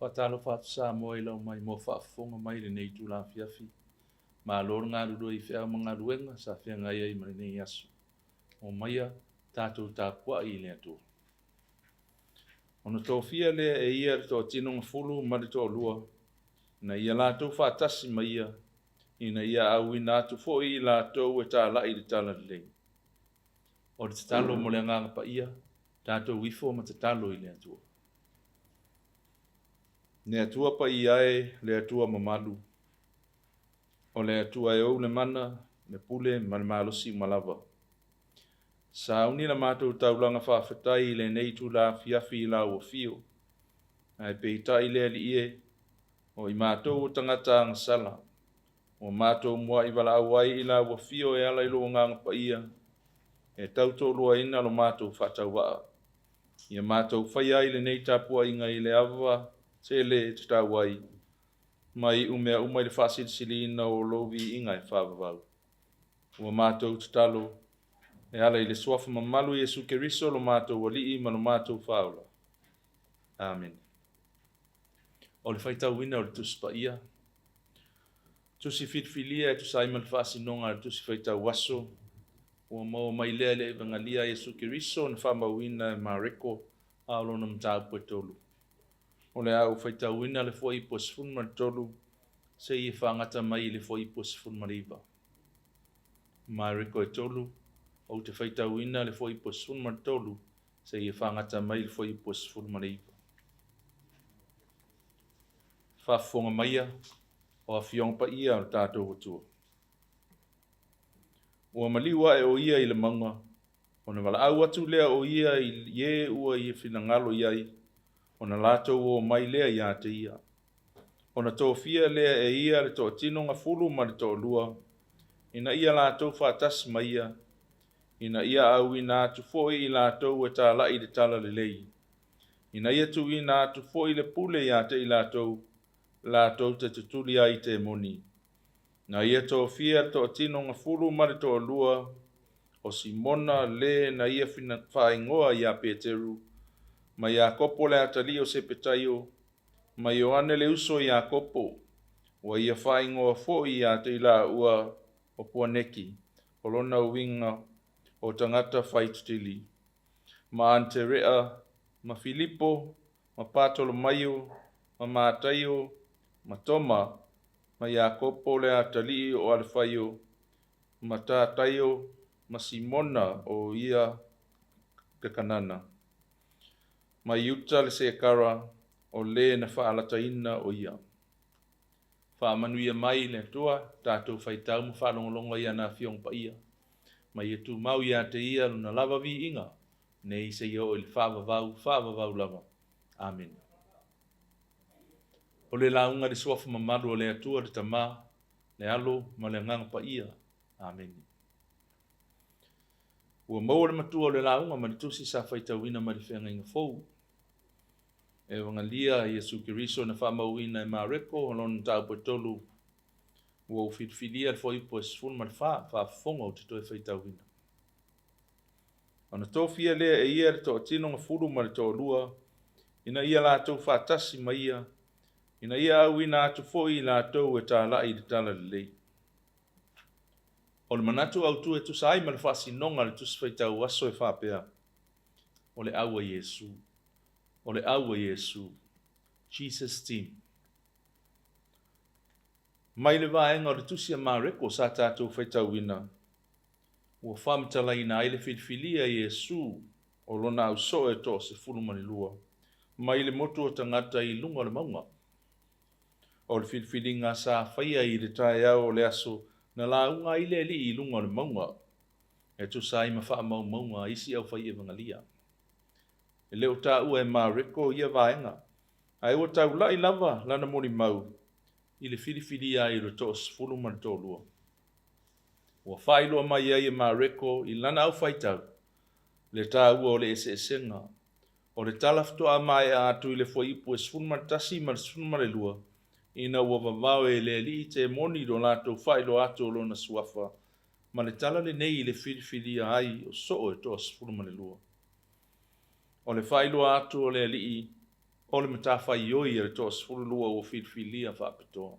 Faatalofa atu Samoa i lau maimoa faafofoga mai i lenei itula afiafi. Malo le galulue i feau ma galuega sa feagai ai ma lenei aso. Omaia tatou tapuai i le Atua. Ona tofia lea e ia le toatino gafulu ma le toalua, ina ia latou faatasi ma ia, ina ia auina atu foi i latou e talai le talalelei. O le tatalo mo le Agaga Paia, tatou ifo ma tatalo i le Atua. Le Atua paia e, le Atua mamalu, o le Atua e ou le mana, le pule ma le malosi uma lava. Sauni la matou taulaga faafetai i lenei itula afiafi i lau afio, ae peitai le Alii e, o i matou o tagata agasala, ua matou muai valaau ai i lau afio e ala i lou Agaga Paia, e tautoaluaina lo matou faatauvaa. Ia matou faia ai lenei tapuaiga i le ava tele e tatau ai, ma iu mea uma i le faasilisiliina o lou viiga e faavavau. Ua matou tatalo e ala i le suafa mamalu Iesu Keriso lo matou Alii ma lo matou Faaola. Amene. O le faitauina o le Tusi Paia, Tusi filifilia e tusa ai ma le faasinoga a le Tusi Faitau Aso, ua maua mai lea i le Evegalia a Iesu Keriso na faamauina e Mareko a o lona mataupu e tolu. O le a ou faitauina le fuaiupu e 13 seia faagata mai i le fuaiupu e 19. Mareko e tolu, ou te faitauina le fuaiupu e 13 seia faagata mai i le fuaiupu e 19. Faafofoga maia o Afioga Paia o le tatou Atua. Ua maliu ae o ia i le mauga, ona valaau atu lea o ia i e ua ia finagalo i ai, ona latou o mai lea ia te ia. Ona tofia lea e ia le toatino gafulu ma le toalua, ina ia latou faatasi ma ia, ina ia auina atu foi i latou e talai le talalelei, ina ia tuuina atu foi le pule ia te i latou, latou te tutuli ai i temoni. Na ia tofia le toatino gafulu ma le toalua, o Simona le na ia faaigoa ia Peteru, ma Iakopo le atalii o Sepetaio, ma Ioane le uso a Iakopo, ua ia faaigoa foi ia te i laua o Puaneki, o lona uiga o tagata faitutili, ma Aneterea, ma Filipo, ma Patolomaio, ma Mataio, ma Toma, ma Iakopo le atalii o Alefaio, ma Tataio, ma Simona o ia le Kanana, ma Iuta le Sekara, o le na faalataina o ia. Faamanuia mai le Atua, tatou faitau ma faalogologo i ana Afioga Paia, ma ia tumau ia te ia lona lava viiga, nei seia oo i le faavavau, faavavau lava. Amene. O le lauga i le suafa mamalu o le Atua le Tama, le Alo ma le Agaga Paia. Amene. Ua maua le matua o le lauga ma le tusi sa faitauina mai le Feagaiga Fou. Evegalia Iesu Keriso na faamauina e Mareko o lona mataupu e tolu, ua ou filifilia le fuaiupu e 14, faafofoga ou te toe faitauina. Ona tofia lea e ia le toatino gafulu ma le toalua, ina ia latou faatasi ma ia, ina ia auina atu foi i latou e talai le talalelei. O le manatu autu e tusa ai ma le faasinoga a le Tusi Faitau Aso e faapea, O le au a Iesu. O le au a Iesu. Jesus Team. Mai le vaega o le Tusi a Mareko sa tatou faitauina, ua faamatalaina ai le filifilia e Iesu o lona ausoo e toa-12 mai le motu o tagata i luga o le mauga. O le filifiliga sa faia i le taeao o le aso na lauga ai le Alii i luga o le mauga, e tusa ai ma faamaumauga a isi aufai-evagalia. E le o taua e Mareko ia vaega, ae ua taulai lava lana molimau i le filifilia ai o le toa-12. Ua faailoa mai ai e Mareko i lana aufaitau le taua o le eseesega o le tala faatoa maea atu i le fuaiupu e 11 ma le 12, ina ua vavao e le Alii temoni lo latou faailoa atu o lona suafa, ma le tala lenei i le filifilia ai o soo e toa-12. O le faailoa atu o le Alii O le matafaioi a le toa-12 ua filifilia faapitoa.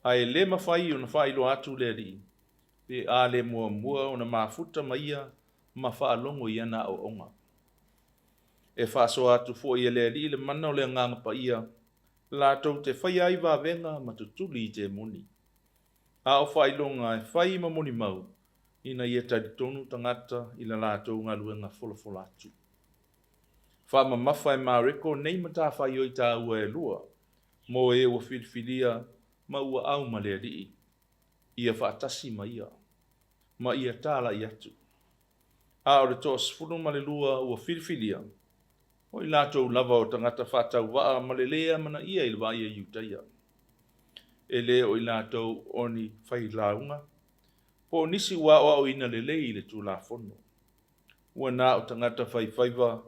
Ae le mafai ona faailoa atu le Alii, pe a le muamua ona mafuta ma ia ma faalogo i ana aoaoga. E faasoa atu foi e le Alii le mana o le Agaga Paia, latou te faia ai vavega ma tutuli i temoni. A o faailoga e fai ma molimau, ina ia talitonu tagata i la latou galuega folafola atu. Faamamafa e Mareko nei matafaioi taua e lua mo e ua filifilia ma ua au ma le Alii, ia faatasi ma ia, ma ia talai atu. A o le toa-12 ua filifilia, o i latou lava o tagata faatauvaa ma le lē amanaia i le vaai a Iutaia. E le o i latou o ni failauga, po o nisi ua aoaoina lelei i le Tulafono. Ua na o tagata faifaiva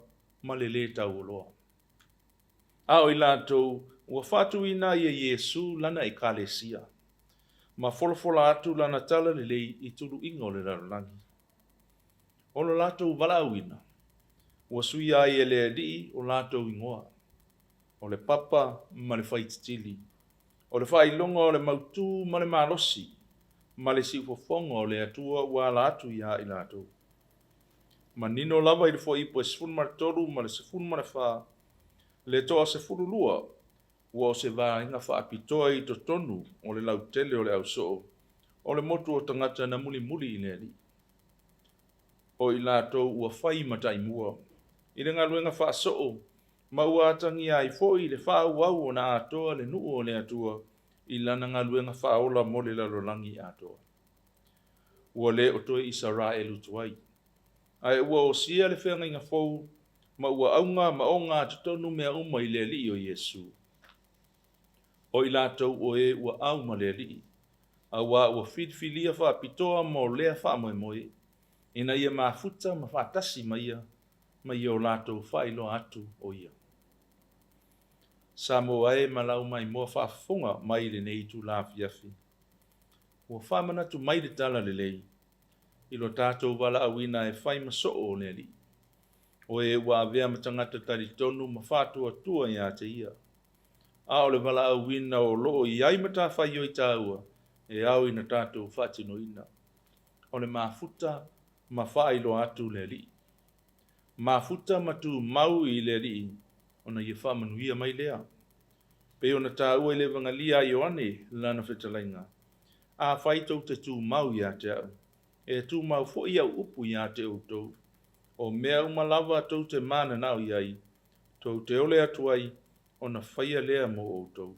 ma le lē taualoa. A o i latou ua faatuina ai e Iesu lana Ekalesia, ma folafola atu lana talalelei i tuluiga o le lalolagi. O lo latou valaauina, ua suia ai e le Alii o latou igoa, o le papa ma le faititili, o le faailoga o le mautū ma le malosi, ma le siufofoga o le Atua ua ala atu iā i latou. Manino lava i le fuaiupu e 13 ma le 14, le toa-12 ua o se vaega faapitoa i totonu o le lautele o le ausoo o le motu o tagata na mulimuli i le Alii. O i latou ua fai ma taimua i le galuega faasoo ma ua atagia ai foi le faaauau ona atoa le nuu o le Atua i lana galuega faaola mo le lalolagi atoa. Ua le o toe Isaraelu tuai, ae ua osia le feagaiga fou ma ua auga ma ogatotonu mea uma i le Alii o Iesu. O i latou o e ua au ma le Alii, auā ua filifilia faapitoa mo lea faamoemoe, ina ia mafuta ma faatasi ma ia ma ia o latou faailoa atu o ia. Samoa e ma lau maimoa faafofoga mai i lenei itula afiafi, ua faamanatu mai le Talalelei i lo tatou valaauina e fai ma soo o le Alii, o e ua avea ma tagata talitonu ma faatuatua ia te ia. A o le valaauina o lo o i ai matafaioi taua e ao ina tatou faatinoina, o le mafuta ma faailoa atu le Alii. Mafuta ma tumau i le Alii ona ia faamanuia mai lea. Pei ona taua i le Evagalia a Ioane lana fetalaiga, Afai tou te tumau ia te au, e tumau foi au upu ia te outou. O mea uma lava tou te mananao i ai, tou te ole atu ai, ona faia lea mo outou.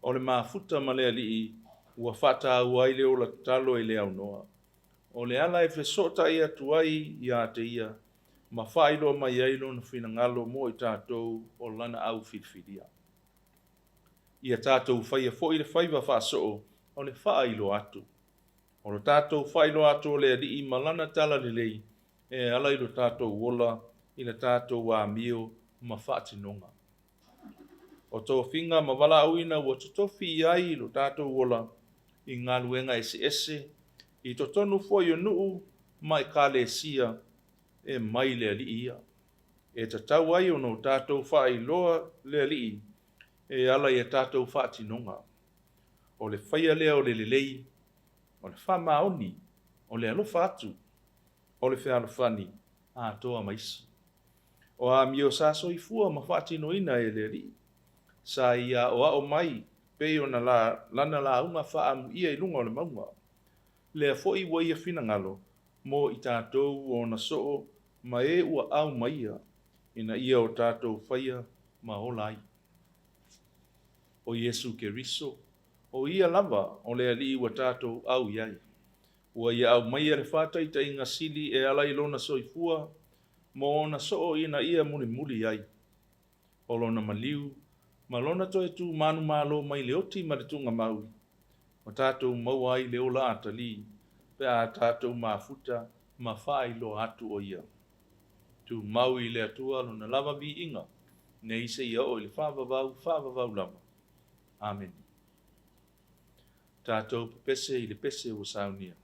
O le mafuta ma le Alii ua faataua ai le ola tatalo e le aunoa. O le ala e fesootai atu ai ia te ia ma faailoa mai ai lona finagalo mo i tatou o lana au filifilia. Ia tatou faia foi le faiva faasoo o le faailoa atu. O lo tatou faailoa atu o le Alii ma lana talalelei e ala i lo tatou ola i le tatou amio ma faatinoga. O tofiga ma valaauina ua totofi i ai lo tatou ola i galuega eseese i totonu foi o nuu ma ekalesia e mai le Alii ia. E tatau ai ona o tatou faailoa le Alii e ala i a tatou faatinoga. O le faia lea o le lelei, o le faamaoni, o le alofa atu, o le fealofani atoa ma isi. O amio sa soifua ma faatinoina e le Alii, sa ia aoao mai pei ona la, lana lauga faaamuia i luga o le mauga. Lea foi ua ia finagalo mo i tatou ona soo ma e ua au ma ia, ina ia o tatou faia ma ola ai. O Iesu Keriso, o ia lava o le Alii ua tatou au i ai. Ua ia aumaia le faataitaiga sili e ala i lona soifua ma ona soo ina ia mulimuli ai. O lona maliu ma lona toe tu manumalo mai le oti ma le tuugamau, ua tatou maua ai le ola atalii pe a tatou mafuta ma faailoa atu o ia. Tumau i le Atua lona lava viiga, nei seia oo i le faavavau faavavau lava. Amene. Tatou pepese i le pese ua saunia.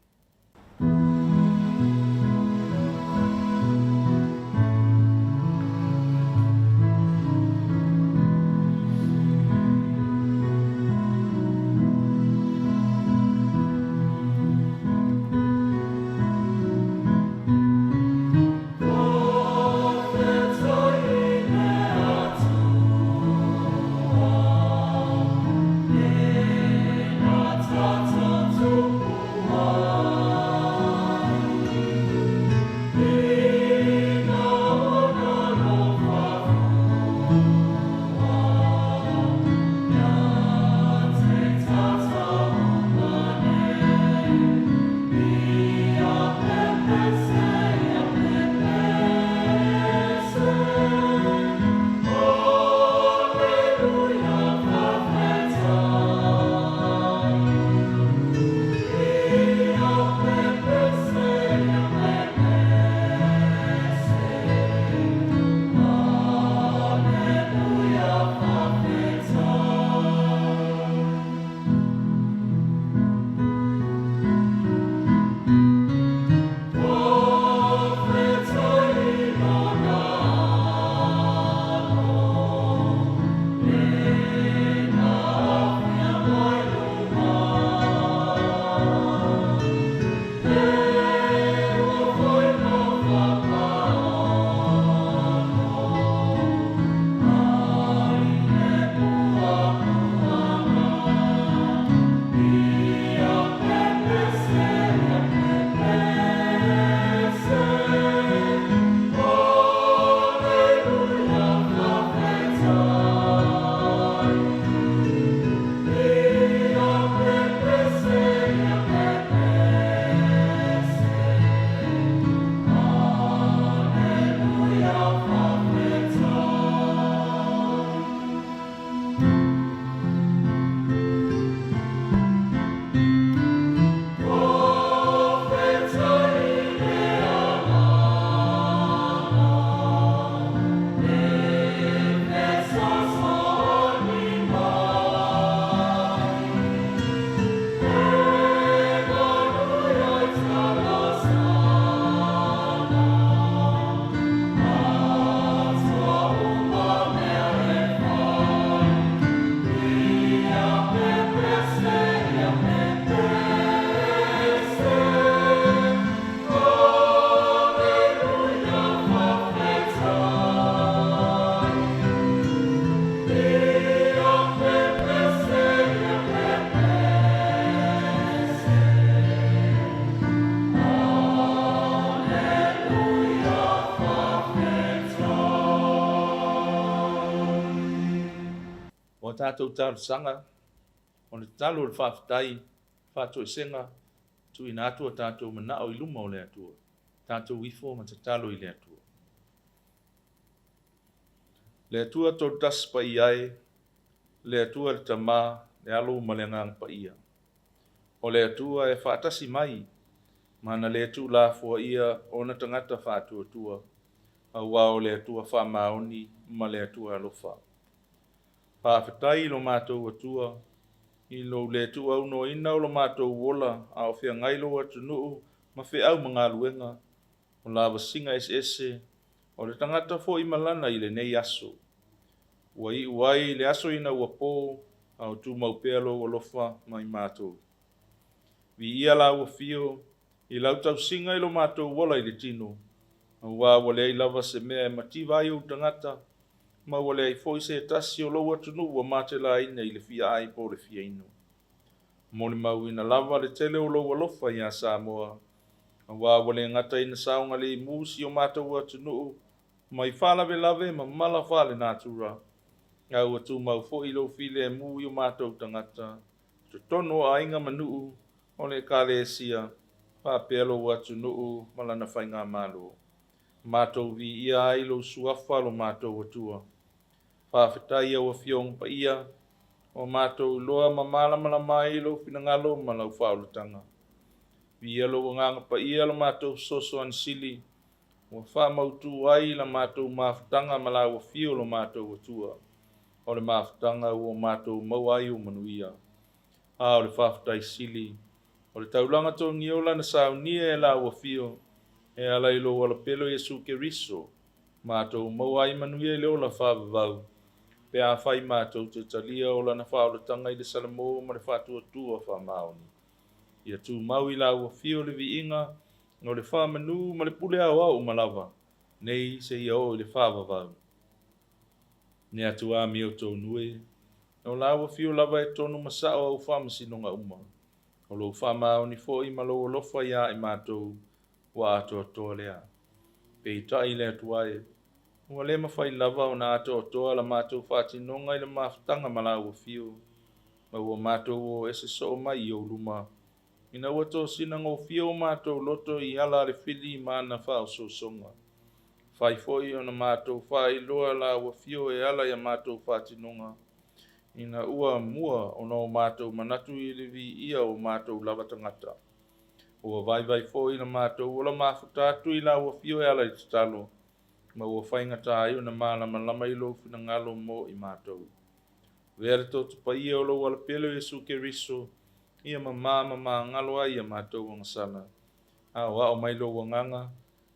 O a tatou talosaga, o le tatalo o le faafetai, faatoesega, tuuina atu o tatou manao i luma o le Atua. Tatou ifo ma tatalo i le Atua. Le Atua Tolutasi Paia e, le Atua le Tama, le Alo ma le Agaga Paia. O le Atua e faatasi mai, ma na le tuulafoaia ona tagata faatuatua, aua o le Atua faamaoni ma le Atua alofa. Faafetai i lo matou Atua, i lou le tuuaunoaina o lo matou ola a o feagai lou atunuu ma feau ma galuega, o lavasiga eseese, o le tagata foi ma lana i lenei aso. Ua iu ai le aso ina ua po, a o tumau pea lou alofa ma i matou. Viia lau afio i lau tausiga i lo matou ola i le tino, aua ua leai lava se mea e mativa ai ou tagata, ma ua leai foi se tasi o lou atunuu ua matelaina i le fia ai po o le fia inu. Molimauina lava le tele o lou alofa iā Samoa, aua ua le gata ina saogalemu si o matou atunuu mai faalavelave ma mala faalenatura, a ua tumau foi lou filemu i o matou tagata i totonu o aiga ma nuu o le Ekalesia faapea lou atunuu ma lana faigamalo. Matou viia ai lou suafa lo matou Atua. Faafetai i au Afioga Paia, ua matou iloa ma malamalama ai lou finagalo ma lau faaolataga. Viia lou Agaga Paia lo matou fesoasoani sili, ua faamautu ai la matou mafutaga ma lau Afio lo matou Atua, o le mafutaga ua matou maua ai ou manuia. A o le faafetai sili, o le taulaga togiola na saunia e lau Afio, e ala i lou alapelo Iesu Keriso, matou maua ai manuia i le ola faavavau, pe afai matou te talia o lana faaolataga i le salamo ma le faatuatua faamaoni. Ia tumau i lau Afio le viiga o le faamanu ma le pule aoao uma lava, nei seia oo i le faavavau. Ne Atua amiotonu e, o lau Afio lava e tonu ma sao au faamasinoga uma, o lou faamaoni foi ma lou alofa iā i matou ua atoatoa lea. Peitai le Atua e, ua le mafai lava ona atoatoa la matou faatinoga i le mafutaga ma lau Afio, ma ua matou o ese soo mai i ou luma, ina ua tosina gofie o matou loto i ala a le fili ma ana faaosoosoga. Fai foi ona matou faailoa lau Afio e ala i a matou faatinoga, ina ua mua ona o matou manatu i le viia o matou lava tagata. Ua vaivai foi la matou ola mafuta atu i lau Afio e ala i tatalo, ma ua faigata ai ona malamalama i lou finagalo mo i matou. Avea le toto paia o lou alapele o Iesu Keriso, ia mamā ma magalo ai a matou agasala. Aoao mai lou Agaga,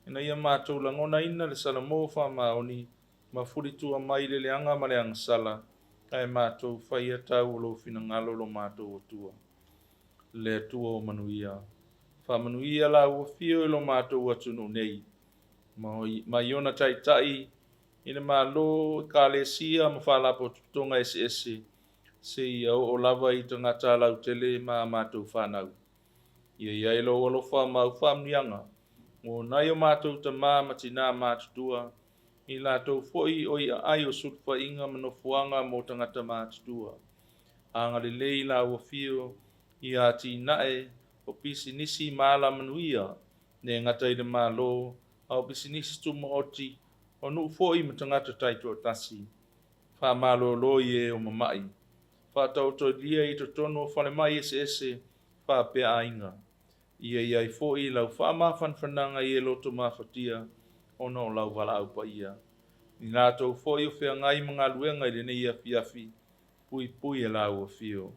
ina ia matou lagonaina le salamo faamaoni ma fulitua mai le leaga ma le agasala, ae matou faia tau o lou finagalo lo matou Atua. Le Atua o manuia, faamanuia lau Afio i lo matou atunuu nei, ma i ona taitai i le Malo, Ekalesia ma faalapotopotoga eseese, seia oo lava i tagata lautele ma a matou fanau. Ia i ai lou alofa ma au faamanuiaga mo nai o matou tama ma tinā matutua, i latou foi o i aai o sulufaiga ma nofoaga mo tagata matutua. Agalelei lau Afio i atinae o pisinisi ma alamanuia, le gata i le Malo, a o pisinisi tumaoti, o nuu foi ma tagata taitoatasi. Faamalolo i e o mama'i, faataotolia i totonu o falemai eseese faapea aiga. Ia i ai foi lau faamafanafanaga i e loto mafatia ona o lau valaau paia. I latou foi o feagai ma galuega i lenei afiafi, puipui e lau Afio.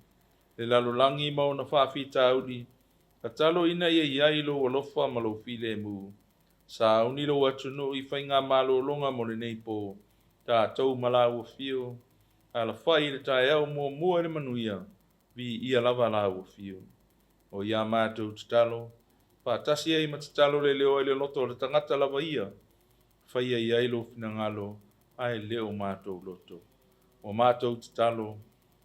Le lalolagi ma ona faafitauli, tatalo ina ia i ai lou alofa ma lou filemu. Sauni lou atunuu i faigamalologa mo lenei po, tatou ma lau Afio, alafai i le taeao muamua i le manuia, viia lava lau Afio. O ia matou tatalo, faatasi ai ma tatalo le leo ai le loto o le tagata lava ia, faia i ai lou finagalo, ae le o matou loto. Ua matou tatalo,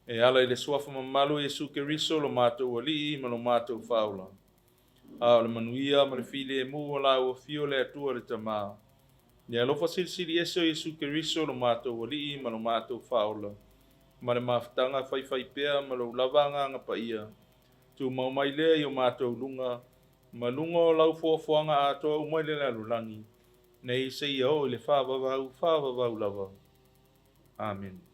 e ala i le suafa mamalu o Iesu Keriso lo matou Alii ma lo matou Faaola. A o le manuia ma le filemu o lau Afio le Atua le Tama, le alofa silisili ese o Iesu Keriso lo matou Alii ma lo matou Faaola, ma le mafutaga faifaipea ma lou lava Agaga Paia, tumau mai lea i o matou luga, ma luga o lau foafoaga atoa uma i le lalolagi, nei seia oo i le faavavau faavavau lava. Amene.